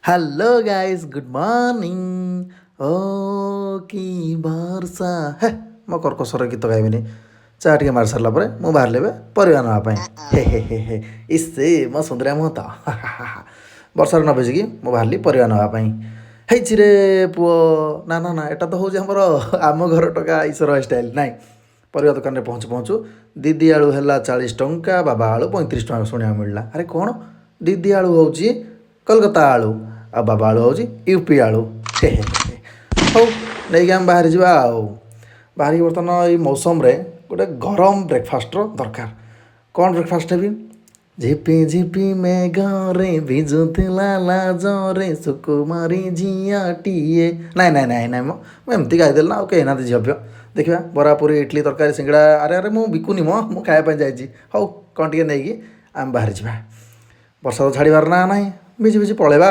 Hello guys, good morning. ଓ କି ବର୍ଷା ହେ, ମୋ କର୍କଶର ଗୀତ ଗାଇବିନି। ଚା ଟିକେ ମାରି ସାରିଲା ପରେ ମୁଁ ବାହାରିଲି ଏବେ ପରିବା ନେବା ପାଇଁ। ହେ ହେ ହେ ହେ, ଇସେ ମୋ ସୁନ୍ଦରିଆ ମୁହଁ ତ। ବର୍ଷାରେ ନ ଭିଜିକି ମୁଁ ବାହାରିଲି ପରିବା ନେବା ପାଇଁ। ହେଇଛି ରେ ପୁଅ। ନା ନା ନା, ଏଟା ତ ହେଉଛି ଆମର ଆମ ଘର ଟକା ଈଶ୍ୱର ଷ୍ଟାଇଲ୍। ନାଇଁ, ପରିବା ଦୋକାନରେ ପହଞ୍ଚୁ ପହଞ୍ଚୁ ଦିଦି ଆଳୁ ହେଲା 40 ଟଙ୍କା, ବାବା ଆଳୁ 35 ଟଙ୍କା ଶୁଣିବାକୁ ମିଳିଲା। ଆରେ କ'ଣ, ଦିଦି ଆଳୁ ହେଉଛି କୋଲକାତା ଆଳୁ ଆଉ ବାବା ଆଳୁ ହେଉଛି ୟୁପି ଆଳୁ। ହେ ହେ ହେ। ହଉ, ନେଇକି ଆମେ ବାହାରି ଯିବା। ଆଉ ବାହାରିକି ବର୍ତ୍ତମାନ ଏଇ ମୌସମରେ ଗୋଟେ ଗରମ ବ୍ରେକଫାଷ୍ଟର ଦରକାର। କ'ଣ ବ୍ରେକଫାଷ୍ଟ ହେବି? ଝିପି ଝିପି ମେଘରେ ଭିଜୁଥିଲା ଲାଜରେ ସୁକୁମାରୀ ଝିଅଟିଏ। ନାଇଁ ନାଇଁ ନାଇଁ ନାଇଁ, ମୁଁ ଏମିତି ଗାଇଦେଲି ନା, ଆଉ କେହି ନାହାନ୍ତି ଝିଅ ଫିଅ। ଦେଖିବା, ବରା, ପୁରୀ, ଇଡ଼ଲି, ତରକାରୀ, ସିଙ୍ଗଡ଼ା। ଆରେ ଆରେ, ମୁଁ ବିକୁନି ମ, ମୁଁ ଖାଇବା ପାଇଁ ଯାଇଛି। ହଉ, କ'ଣ ଟିକେ ନେଇକି ଆମେ ବାହାରି ଯିବା। ବର୍ଷା ତ ଛାଡ଼ିବାର ନା ନାହିଁ, ଭିଜି ଭିଜି ପଳେଇବା।